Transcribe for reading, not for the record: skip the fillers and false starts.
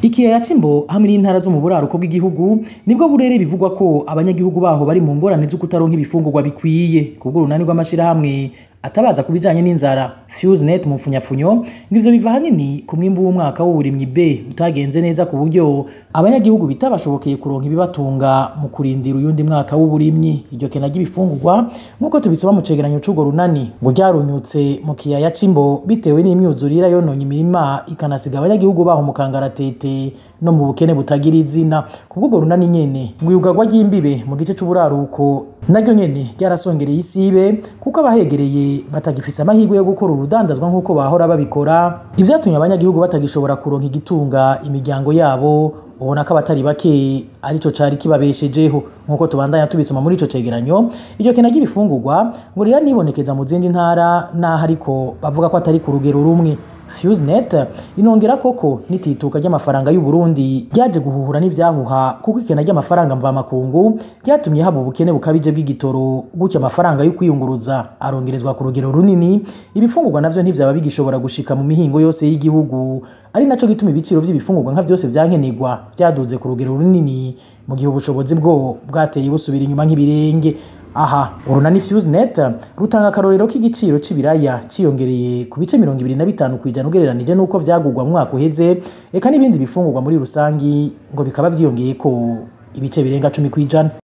Ikiyaya c'Imbo hamwe n'intara zo mu buraruko bw'igihugu nibwo burere bivugwa ko abanyagihugu baho bari mu ngorane zo kutaronka ibifungurwa bikwiye. Kubwo urunani rw'amashirahamwe atabaza ku bijanye n'inzara FuseNet mu mfunyapfunyo, ngo ivyo biva ahanini ku mwimbu w'umwaka w'uburimyi B utagenze neza, ku buryo abanyagihugu bitabashobokeye kuronka ibibatunga mu kurindira uyundi mwaka w'uburimyi. Iryo kena ry'ibifungurwa, nk'uko tubisoma mu cegeranyo c'urwo runani, ngo ryarunyutse mu kiyaya c'Imbo bitewe n'imyuzurira yononye imirima, ikanasiga abanyagihugu baho mu kangaratete no mu bukene butagira izina. Kubw'urwo runani nyene, ngo iyugarwa ry'imbibe mu gice c'uburaruko naryo nyene ryarasongereye isibe, kuko abahegereye batagifise amahirwe yo gukora urudandazwa nk'uko bahora babikora, ivyatumye abanyagihugu batagishobora kuronka igitunga imiryango yabo, ubona ko abatari bake arico cari kibabeshejeho. Nk'uko tubandanya tubisoma muri ico cegeranyo, iryo kena ry'ibifungurwa ngo riranibonekeza mu zindi ntara, naho ariko bavuga ko atari ku rugero rumwe. FuseNet inongera koko n'itituka ry'amafaranga y'u Burundi ryaje guhuhura n'ivyahuha, kuko ikena ry'amafaranga mvamakungu ryatumye haba ubukene bukabije bw'igitoro, gutyo amafaranga yo kwiyunguruza arongerezwa ku rugero runini. Ibifungurwa navyo ntivyaba bigishobora gushika mu mihingo yose y'igihugu, ari naco gituma ibiciro vy'ibifungurwa nka vyose vyankenerwa vyaduze ku rugero runini, mu gihe ubushobozi bwo bwateye busubira inyuma nk'ibirenge. Aha urunani FuseNet rutanga akarorero k'igiciro c'ibiraya ciyongereye ku bice 25% ugereranije n'uko vyagurwa mu mwaka uheze, eka n'ibindi bifungurwa muri rusangi ngo bikaba vyiyongeyeko ibice birenga 10%.